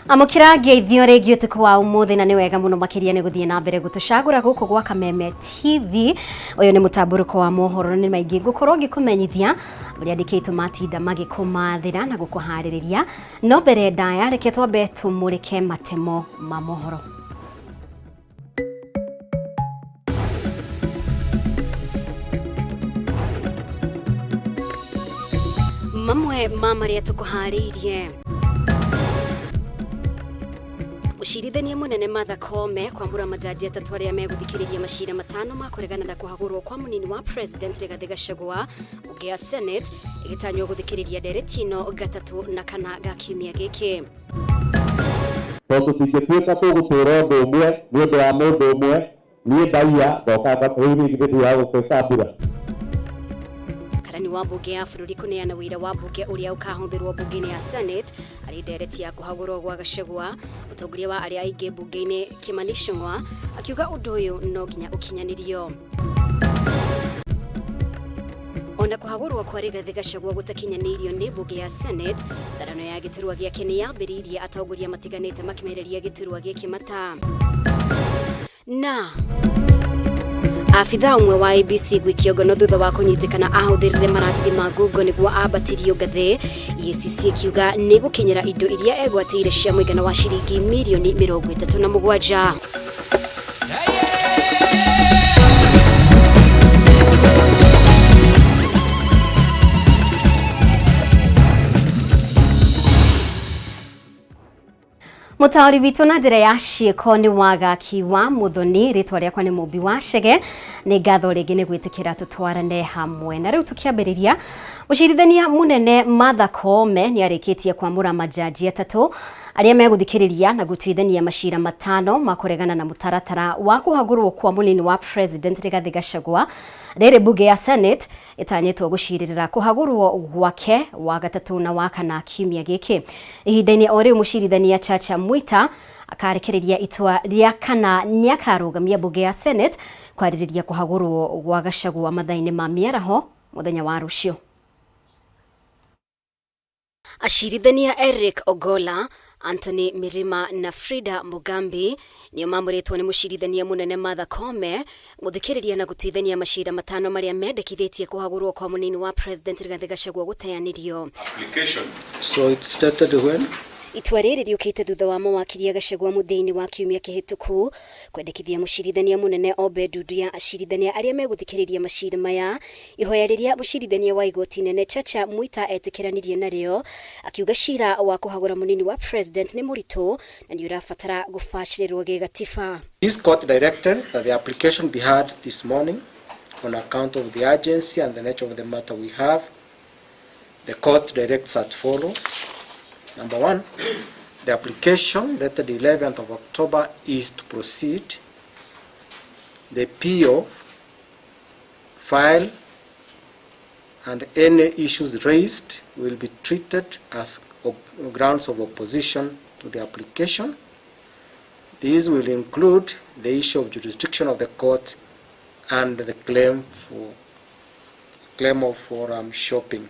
Amũkĩra ngeithio rĩngĩ ũtukũ wa ũmũthĩ na nĩ wega mũno makĩria nĩ gũthiĩ na mbere gũtũcagũra gũkũ gwa Kameme TV. Ũyũ nĩ mũtambũrũko wa mohoro na nĩ maingĩ ngũkorwo ngĩkũmenyithia marĩa andĩkĩtwo matinda magĩkũmathĩra na gũkũharĩrĩria. No mbere ndaya reke twambe tũmũrĩke matemo ma mohoro. Mamwe ma marĩa tũkũharĩirie: Mũcirithania mũnene Martha Koome kwamũra majaji atatũ arĩa megũthikĩrĩria macira matano ma kũregana na kũhagũrwo kwa mũnini wa President Rigathĩ Gachagua. Bunge ya Senate ĩgĩtanywo gũthikĩrĩria ndereti ĩno gatatũ na kana ga kiumia gĩkĩ. Tondũ tũtingĩtuĩka tũgũtũũra ũndũ ũmwe nĩ ũndũ wa mũndũ ũmwe, niĩ ndaiya ngoka rĩu niĩ githĩ ndiaga gũkĩka mbura. Karani wa mbunge ya bũrũri kũneana wĩra wa mbunge ũrĩa ũkahũthĩrwo mbunge-inĩ ya Senate arĩ ndereti ya kũhagũrwo gwa Gachagua. Mũtongoria wa arĩa aingĩ mbunge-inĩ Kimani Ichung'wa akiuga ũndũ ũyũ no nginya ũkinyanĩrio. Ona kũhagũrwo kwa Rigathĩ Gachagua gũtakinyanĩirio nĩ mbunge ya Senate, tharano ya gĩturwa gĩake nĩ yambĩrĩirie atongoria matiganĩte makĩmereria gĩturwa gĩkĩ mata. Na abithaa ũmwe wa ABC gwikio ngono thutha wa kũnyitĩkana ahũthĩrire maratathi ma ngungo nĩguo ambatirio ngathĩ. EACC ĩkiuga nĩ gũkinyĩra indo iria egwatĩire cia mũigana wa ciringi mirioni 37. Mũtaũri witũ na njĩra ya ciĩko nĩ Wagaki wa Mũthoni, rĩtwa rĩakwa nĩ Mũmbi wa Chege. Nĩ ngatho rĩngĩ nĩ gwĩtĩkĩra tũtwarane hamwe. Na rĩu tũkĩambĩrĩria, mũcirithania mũnene Martha Koome nĩ arĩkĩtie kwamũra majaji atatũ arĩa megũthikĩrĩria na gũtuithania macira matano ma kũregana na mũtaratara wa kũhagũrwo kwa mũnini wa President Rigathĩ Gachagua. Rĩrĩ mbunge ya Senate ĩtanyĩtwo gũcirĩrĩra kũhagũrwo gwake wa gatatũ na wa kana kiumia gĩkĩ. Ihinda-inĩ o rĩu mũcirithania Chacha Mwita akarekereria itua rĩa kana nĩakarũgamia mbunge ya Senate kwarĩrĩria kũhagũrwo gwa Gachagua mathaa-inĩ ma mĩaraho mũthenya wa rũciũ. Acirithania Eric Ogolla, Anthony Mirima na Frida Mugambi nĩo mamũrĩtwo nĩ mũcirithania mũnene Martha Koome gũthikĩrĩria na gũtuithania macira matano marĩa mendekithĩtie kũhagũrwo kwa mũnini wa President Rigathĩ Gachagua gũteanĩrio. So it started when? Itua rĩrĩ rĩũkĩte thutha wa mawakiri a Gachagua mũthia-inĩ wa kiumia kĩhĩtũku kwendekithia mũcirithania mũnene ombe ndundu ya acirithania arĩa megũthikĩrĩria macira maya. Ihoya rĩrĩa mũcirithania wa igoti inene Chacha Mwita etĩkĩranirie narĩo, akiuga cira wa kũhagũra mũnini wa President nĩ mũritũ na nĩ ũrabatara gũbacĩrĩrwo gĩgatiba. This court directed that the application be heard this morning on account of the urgency and the nature of the matter we have. The court directs as follows. Number one, the application dated the 11th of October is to proceed. The PO file and any issues raised will be treated as grounds of opposition to the application. These will include the issue of jurisdiction of the court and the claim for claim of forum shopping.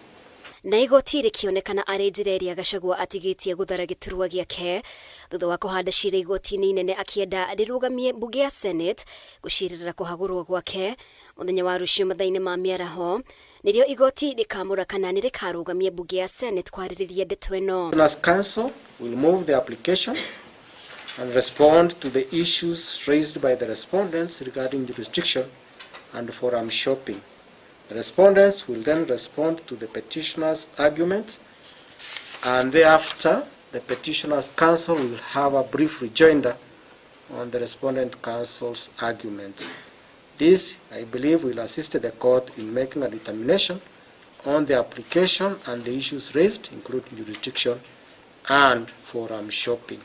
Na igoti rĩkĩonekana arĩ njĩra ĩrĩa Gachagua atigĩtie gũthara gĩturwa gĩake thutha wa kũhanda cira igoti-inĩ inene akĩenda rĩrũgamie mbunge ya Senate gũcirĩrĩra kũhagũrwo gwake mũthenya wa rũciũ mathaa-inĩ ma mĩaraho nĩrĩo igoti rĩkamũra kana nĩ rĩkarũgamia mbunge ya Senate kwarĩrĩria ndeto ĩno. Petitioner's Counsel will move the application and respond to the issues raised by the respondents regarding jurisdiction and forum shopping. The respondents will then respond to the petitioner's arguments, and thereafter the petitioner's counsel will have a brief rejoinder on the respondent counsel's arguments. This, I believe, will assist the court in making a determination on the application and the issues raised, including jurisdiction and forum shopping.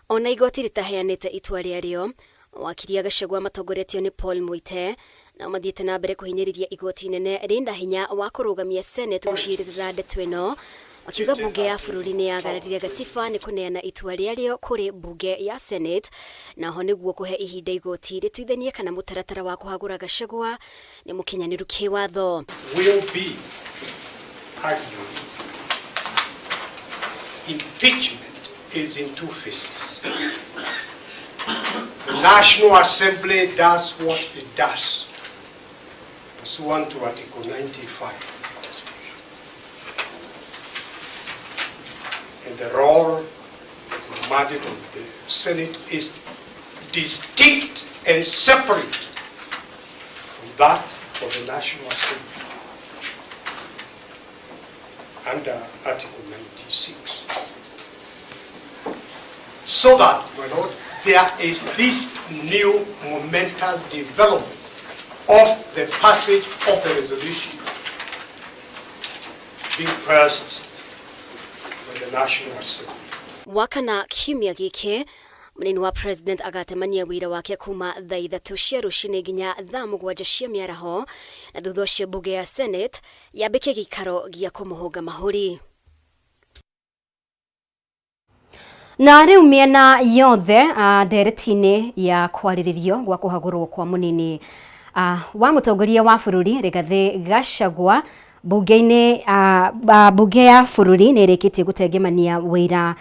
Ona igoti rĩtaheanĩte itua rĩarĩo, mawakiri a Gachagua matongoretio nĩ Paul Muite nao mathiĩte na mbere kũhinyĩrĩria igoti inene rĩna hinya wa kũrũgamia Senate gũcirĩrĩra ndeto ĩno, makiuga mbunge ya bũrũri nĩ yagararire gatiba nĩ kũneana itua rĩarĩo kũrĩ mbunge ya Senate, na oho nĩguo kũhe ihinda igoti rĩtuithanie kana mũtaratara wa kũhagũra Gachagua nĩ mũkinyanĩru kĩwatho. Will be arguing impeachment. is in two phases. The National Assembly does what it does, pursuant to Article 95 of the Constitution. And the role, the mandate of the Senate is distinct and separate from that of the National Assembly under Article 96. So that, my lord, there is this new momentous development of the passage of the resolution being passed by the National Assembly. Wakana kiumia gĩkĩ, mũnini wa president agatemania wĩra wake kuma thaa 3 cia rũcinĩ nginya thaa 7 cia mĩaraho, na thutha ũcio mbunge ya Senate yambĩke gĩikaro gĩa kũmũhũnga mahũri. Na rĩu mĩena yothe ndereti-inĩ ya kwarĩrĩrio gwa kũhagũrwo kwa mũnini wa mũtongoria wa bũrũri Rigathĩ Gachagua bunge-inĩ. Bunge ya bũrũri nĩ ĩrĩkĩtie gũtengemania wĩra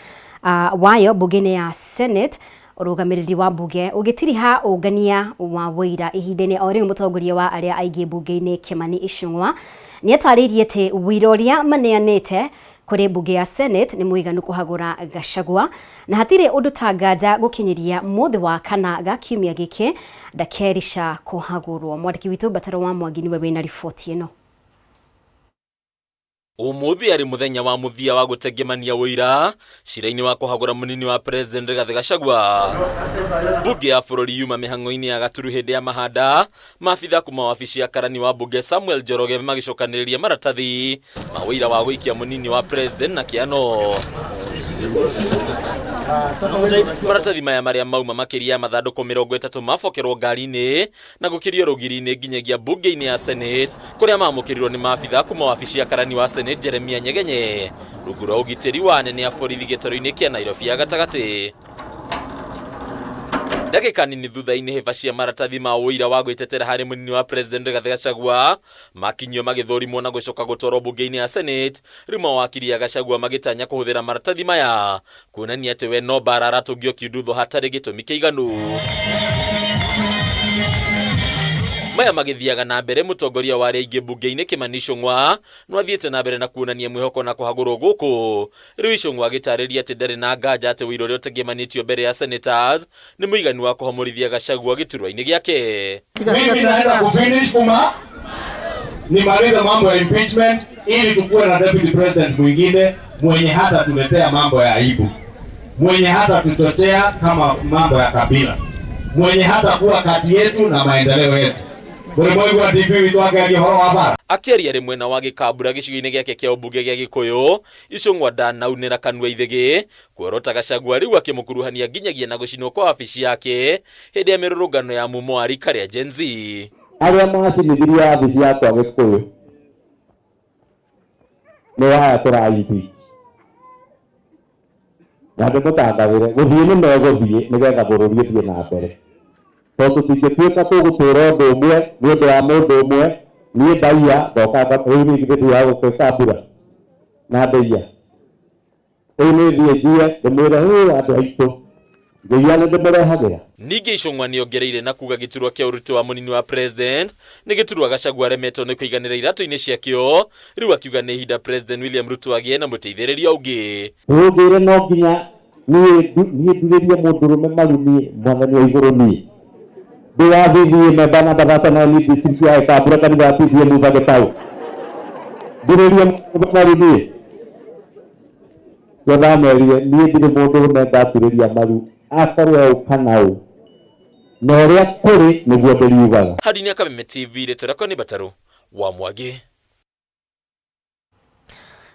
wayo bunge-inĩ ya Senate, ũrũgamĩrĩri wa bunge ũgĩtiriha ũngania wa wũira. Ihinda-inĩ o rĩu, mũtongoria wa arĩa aingĩ bunge-inĩ Kimani Ichung'wa nĩ atarĩirie atĩ wũira ũrĩa maneanĩte kũrĩ bunge ya Senate nĩ mũiganu kũhagũra Gachagua, na hatirĩ ũndũ ta nganja gũkinyĩria mũthĩ wa kana ga kiumia gĩkĩ ndakerica kũhagũrwo. Mwandĩki witũ Mbataro wa Mwangi nĩwe wĩna riboti ĩno. Umuthi ari muthenya wa muthia wa gutengemania wũira cira-inĩ wa kũhagũra mũnini wa president Rigathĩ Gachagua. Bunge ya bũrũri yuma mĩhang'o-inĩ ya gaturu hĩndĩ ya mahanda maabitha kuma wabici ya karani wa bunge Samuel Njoroge magĩcokanĩrĩria maratathi ma wũira wa gũikia mũnini wa president na kĩano. Maratathi maya marĩa mauma makĩria ya mathandũkũ 30 mabokerwo ngari-inĩ na gũkĩrio rũgiri-inĩ nginyagia bunge-inĩ ya Senate, kũrĩa mamũkĩrirwo nĩ maabitha kuma wabici ya karani wa Senate Jeremia Nyegenye rungu rwa ũgitĩri wa anene a borithi gĩtarũ-inĩ kĩa Nairobi ya gatagatĩ. Ndagĩka nini thutha-inĩ, hĩba cia maratathi ma ũira wa gwĩtetera harĩ mũnini wa president Rigathĩ Gachagua makinyio magĩthũrimwo na gũcoka gũtwarwo bunge-inĩ ya Senate. Rĩu mawakiri a Gachagua magĩtanya kũhũthĩra maratathi maya kuonania atĩ we no mbara aratũngio kiundutho hatarĩ gĩtũmi kĩiganu. Maya magĩthiaga na mbere, mũtongoria wa arĩa aingĩ bunge-inĩ Kimani Ichung'wa no athiĩte na mbere na kuonania mwĩhoko na kũhagũrwo gũkũ. Rĩu Ichung'wa agĩtarĩria atĩ ndarĩ na nganja atĩ ũira ũrĩa ũtengemanĩtio mbere ya senators nĩ mũiganu wa kũhomorithia Gachagua gĩturwa-inĩ gĩake. Mimi naenda kufinish kuma nimalize mambo ya impeachment ili tukuwe na deputy president mwingine mwenye hata tuletea mambo ya aibu, mwenye hata tuchochea kama mambo ya kabila, mwenye hata kuwa kati yetu na maendeleo yetu. Buri wa DP witũ akĩaria ũhoro wa bara. Akĩaria arĩ mwena wa Gĩkambura gĩcigo-inĩ gĩake kĩa ũmbunge gĩa Gĩkũyũ, Ichung'wa ndanaunĩra kanua ithĩgĩ kuorota Gachagua rĩu akĩmũkuruhania nginyagia na gũcinwo kwa wabici yake hĩndĩ ya mĩrũrũngano ya mumo wa rika rĩa Gen Z. Arĩa macinithirie wabici yakwa Gĩkũyũ nĩ waya tũraithi na ndĩmũtangathĩre gũthiĩ nĩ megũthiĩ nĩgetha bũrũri ũthiĩ na mbere, tondũ tũtingĩtuĩka tũgũtũra ũndũ ũmwe nĩ ũndũ wa mũndũ ũmwe. Niĩ ndaiya ngoka rĩu niĩ githĩ ndiaga gũkwĩka mbura na ndaiya rĩu nĩ thiĩ njiye ndĩmwĩre hĩ andũ aitũ ngĩiya nĩ ndĩmũrehagĩra. Ningĩ Ichung'wa nĩongereire na kuga gĩturwa kĩa ũruti wa mũnini wa president nĩ gĩturwa Gachagua aremetwo nĩ kũiganĩra iratũ-inĩ ciakĩo. Rĩu akiuga nĩ ihinda President William Ruto agĩe na mũteithĩrĩria ũngĩ. Ũngĩre no nginya niĩ ndurĩrie mũndũrũme maru niĩ mwathani wa igũrũ niĩ ndĩ wa VVA member namba 39 district ya Gĩkambura kanitha wa PCEA Mutha Gĩtaũ ndurĩrie mũndũrũme maru niĩ we ndamerire niĩ ndirĩ mũndũrũme ndaturĩria maru akorwo ũ kana ũ na ũrĩa kũrĩ nĩguo ndĩriugaga. Hadi Kameme TV, rĩtwa rĩakwa nĩ Batarũ wa Mwangi.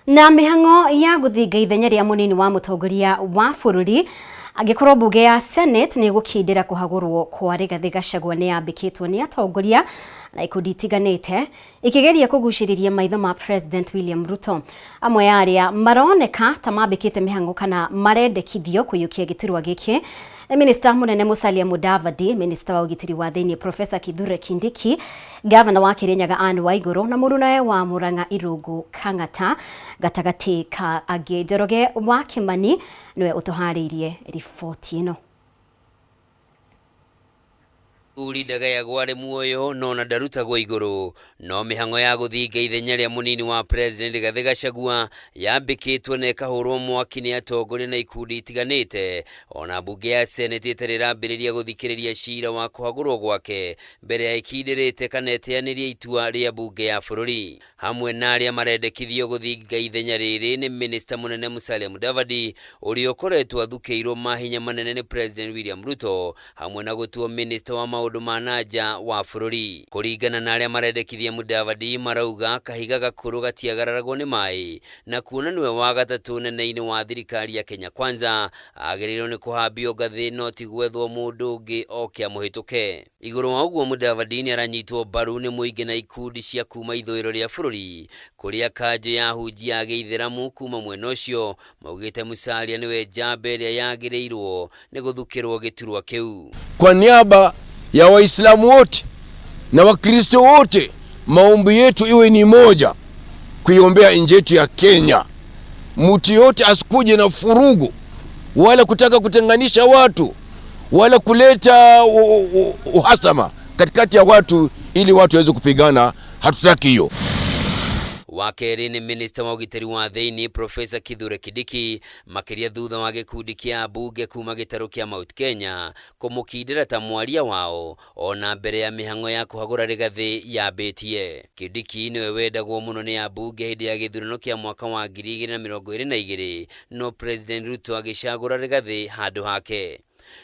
Na mĩhang'o ya gũthinga ithenya rĩa mũnini wa mũtongoria wa bũrũri angĩkorwo mbunge ya Senate nĩ gũkindĩra kũhagũrwo kwa Rigathĩ Gachagua nĩ yambĩkĩtwo nĩ atongoria Na ikundi itiganĩte ikĩgeria kũgucĩrĩria maitho ma President William Ruto. Amwe a arĩa maroneka ta mambĩkĩte mĩhang'o kana marendekithio kũiyũkia gĩturwa gĩkĩ nĩ Minista mũnene Musalia Mudavadi, Minista wa ũgitĩri wa thĩinĩ Professor Kithure Kindiki, Gavana wa Kirinyaga Anne Waiguru na mũrunawe wa Murang'a Irungu Kang'ata gatagatĩ ka angĩ. Njoroge wa Kimani nĩwe ũtũharĩirie riboti ĩno. Uri ndagayagwo arĩ muoyo no na ndarutagwo igũrũ. No mĩhang'o ya gũthinga ithenya rĩa mũnini wa President Rigathĩ Gachagua yambĩkĩtwo na ĩkahũrwo mwaki nĩ atongoria na ikundi itiganĩte. Ona mbunge ya Senate ĩtarĩ ĩrambĩrĩria gũthikĩrĩria cira wa kũhagũrwo gwake mbere ya ĩkindĩrĩte kana ĩteanĩrie itua rĩa mbunge ya bũrũri. Hamwe na arĩa marendekithio gũthinga ithenya rĩrĩ nĩ Minista mũnene Musalia Mudavadi ũrĩa ũkoretwo athukĩirwo mahinya manene nĩ President William Ruto hamwe na gũtuo minista wa maũndũ ma na nja wa bũrũri. Kũringana na arĩa marendekithia Mudavadi marauga kahiga gakũrũ gatiagararagwo nĩ maĩ na kuona nĩwe wa gatatũ nene-inĩ wa thirikari ya Kenya Kwanza agĩrĩirwo nĩ kũhambio ngathĩ no ti gwethwo mũndũ ũngĩ oke amũhĩtũke. Igũrũ wa ũguo Mudavadi nĩ aranyitwo mbaru nĩ mũingĩ na ikundi cia kuma ithũĩro rĩa bũrũri kũrĩa kanjũ ya ahunjia a gĩithĩramu kuma mwena ũcio maugĩte Musalia nĩwe njamba ĩrĩa yagĩrĩirwo nĩ gũthukĩrwo gĩturwa kĩu. Kwa niaba ya Waislamu wote na Wakristo wote, maombi yetu iwe ni moja, kuiombea nchi yetu ya Kenya. Mtu yote asikuje na furugu wala kutaka kutenganisha watu wala kuleta uhasama katikati ya watu ili watu waweze kupigana. Hatutaki hiyo. Wa kerĩ nĩ minista wa ũgitĩri wa thĩinĩ Profesa Kithure Kindiki makĩria thutha wa gĩkundi kĩa ambunge kuma gĩtarũ kĩa Mount Kenya kũmũkindĩra ta mwaria wao ona mbere ya mĩhang'o ya kũhagũra Rigathĩ yambĩtie. Kindiki nĩwe wendagwo mũno nĩ ambunge hĩndĩ ya gĩthurano kĩa mwaka wa 2022 no President Ruto agĩcagũra Rigathĩ handũ hake.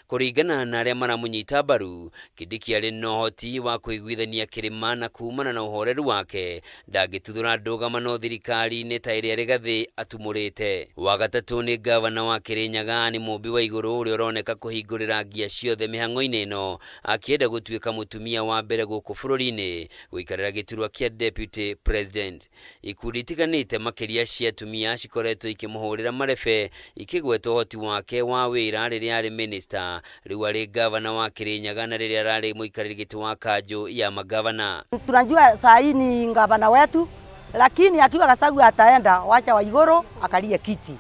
Kũringana na arĩa maramũnyita mbaru, Kindiki arĩ na ũhoti wa kũiguithania kĩrĩma na kumana na ũhoreru wake ndangĩtuthũra ndũgamano thirikari-inĩ ta ĩrĩa Rigathĩ atumũrĩte. Wa gatatũ nĩ gavana wa Kirinyaga nĩ Mũmbi wa Igũrũ ũrĩa ũroneka kũhingũrĩra ngia ciothe mĩhang'o-inĩ ĩno akĩenda gũtuĩka mũtumia wa mbere gũkũ bũrũri-inĩ gũikarĩra gĩturwa kĩa Deputy President. Ikundi itiganĩte makĩria cia atumia cikoretwo ikĩmũhũrĩra marebe ikĩgweta ũhoti wake wa wĩra rĩrĩa arĩ minister, rĩu arĩ gavana wa Kirinyaga na rĩrĩa ararĩ mũikarĩri gĩtĩ wa kanjũ ya magavana. Tunajua saa hii ni gavana wetu, lakini akiwa Gachagua ataenda, wacha Waiguru akalie kiti.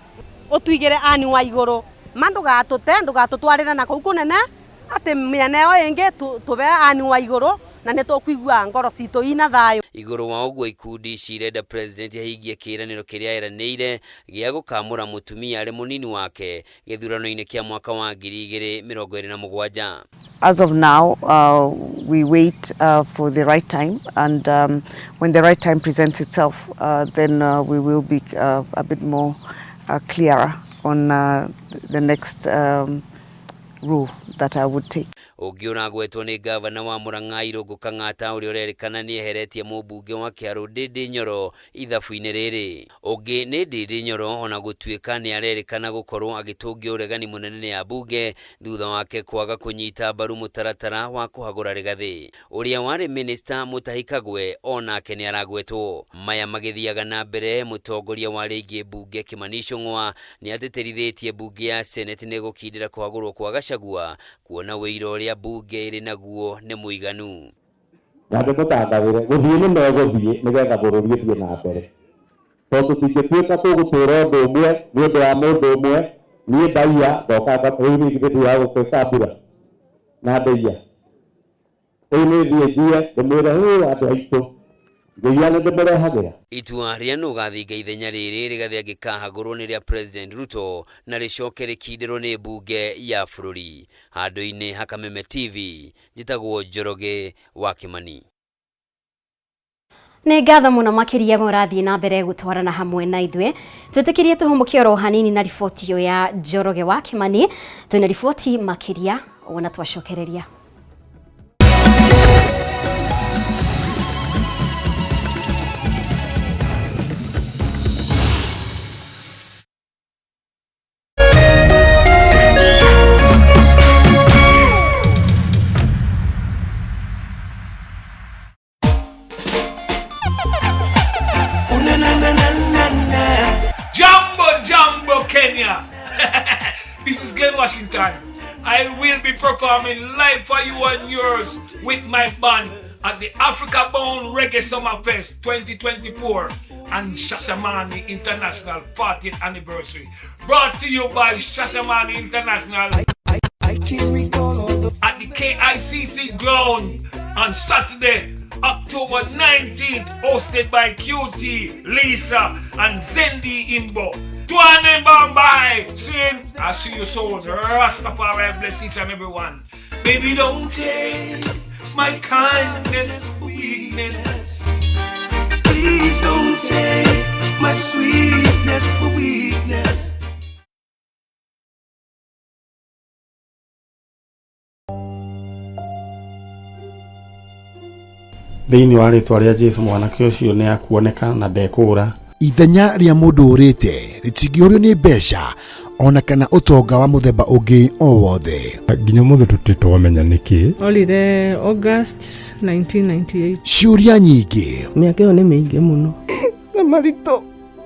Utuigire Anne Waiguru ma ndugatute ndugatutwarire na kuu kunene ati mĩena ĩyo ĩngĩ tube Anne Waiguru na nĩ tũkuigua ngoro citũ ina thayũ. Igũrũ wa ũguo ikundi ici irenda president ahingie kĩĩranĩro kĩrĩa eranĩire gĩa gũkamũra mũtumia arĩ mũnini wake gĩthurano-inĩ kĩa mwaka wa 2027. As of now, we wait for the right time, and when the right time presents itself, then we will be a bit more clearer on the next role that I would take. Ũngĩ ũragwetwo nĩ gavana wa Murang'a Irũngũ Kang'ata ũrĩa ũrerĩkana nĩ eheretie mũmbunge wa Kĩarũ Ndindi Nyoro ithabu-inĩ rĩrĩ. Ũngĩ nĩ Ndindi Nyoro ona gũtuĩka nĩ arerĩkana gũkorwo agĩtũngio ũregani mũnene nĩ ambunge thutha wake kwaga kũnyita mbaru mũtaratara wa kũhagũra Rigathĩ. Ũrĩa warĩ minista Mutahi Kagwe onake nĩ aragwetwo. Maya magĩthiaga na mbere, mũtongoria wa rĩngĩ mbunge Kimani Ichung'wa nĩ atĩtĩrithĩtie mbunge ya Senate nĩ gũkindĩra kũhagũrwo kwa Gachagua kuona ũira ũrĩa mbunge ĩrĩ naguo nĩ mũiganu. Na ndĩmũtangathĩre gũthiĩ nĩ megũthiĩ nĩgetha bũrũri ũthiĩ na mbere, tondũ tũtingĩtuĩka tũgũtũra ũndũ ũmwe nĩ ũndũ wa mũndũ ũmwe. Niĩ ndaiya ngoka rĩu niĩ githĩ ndiaga gũkwĩka mbura na ndaiya rĩu nĩ thiĩ njiye ndĩmwĩre hĩ andũ aitũ ngĩiya nĩ ndĩmũrehagĩra. Itua rĩa nũ ũgathinga ithenya rĩrĩ Rigathĩ angĩkahagũrwo nĩ rĩa President Ruto na rĩcoke rĩkindĩrwo nĩ mbunge ya bũrũri. Handũ-inĩ ha Kameme TV, njĩtagwo Njoroge wa Kimani. Nĩ ngatho mũno makĩria mũrathiĩ na mbere gũtwarana hamwe na ithuĩ. Twĩtĩkĩrie tũhũmũke oro hanini na riboti ĩyo ya Njoroge wa Kimani. Twĩna riboti makĩria wona twacokereria. Washington. I will be performing live for you and yours with my band at the Africa Bound Reggae Summerfest 2024 and Shashamane International 40th Anniversary. Brought to you by Shashamane International at the KICC ground on Saturday, October 19th, hosted by QT, Lisa, and Zendi Imbo. Tuane Bombay! Soon, I'll see you soon. Rastafari bless each and every one. Baby, don't take my kindness for weakness. Please don't take my sweetness for weakness. Thĩinĩ wa rĩtwa rĩa Jesu mwanake ũcio nĩ akuoneka na ndekũũra. Ithenya rĩa mũndũ ũrĩte rĩtingĩũrio nĩ mbeca ona kana ũtonga wa mũthemba ũngĩ o wothe. Nginya ũmũthĩ tũtirĩ twamenya nĩkĩ. Orire August 1998. Ciũria nyingĩ, Mĩaka ĩyo nĩ mĩingĩ mũno. Na maritũ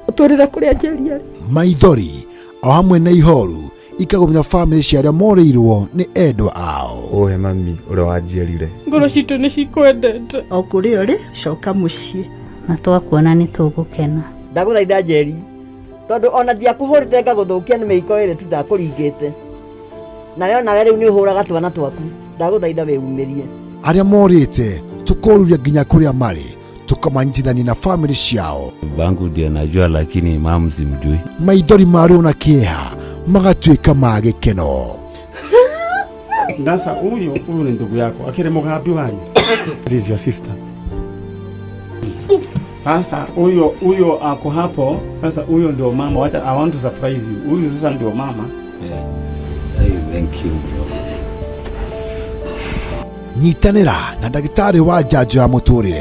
ũtwĩrĩre kũrĩa Njeri arĩ. Maithori o hamwe na ihoru ikagũmĩra bamĩrĩ cia arĩa morĩirwo nĩ endwa ao. Ũhe mami ũrĩa wanjiarire. Ngoro citũ nĩ cikwendete. O kũrĩa ũrĩ, coka mũciĩ. Na twakuona nĩ tũgũkena. Ndagũthaitha Njeri, tondũ ona ndiakũhũrĩte ngagũthũkia nĩ mĩiko ĩrĩ tu ndakũringĩte, nawe onawe rĩu nĩ ũhũraga twana twaku, ndagũthaitha wĩumĩrie. Arĩa morĩte tũkoruria nginya kũrĩa marĩ, tũkamanyitithania na bamĩrĩ ciao. Bangu ndiye najua, lakini mamu simjui. Maithori ma ruo na kĩeha magatuĩka ma gĩkeno. Sasa huyu huyu ni ndugu yako akiri mugambi wanyu. This is your sister. Sasa huyo huyo ako hapo. Sasa huyo ndio mama. Wacha, I want to surprise you. Huyu sasa ndio mama. Yeah. Hey, thank you bro. Nyitanĩra na ndagĩtarĩ wa njanjo ya mũtũrĩre.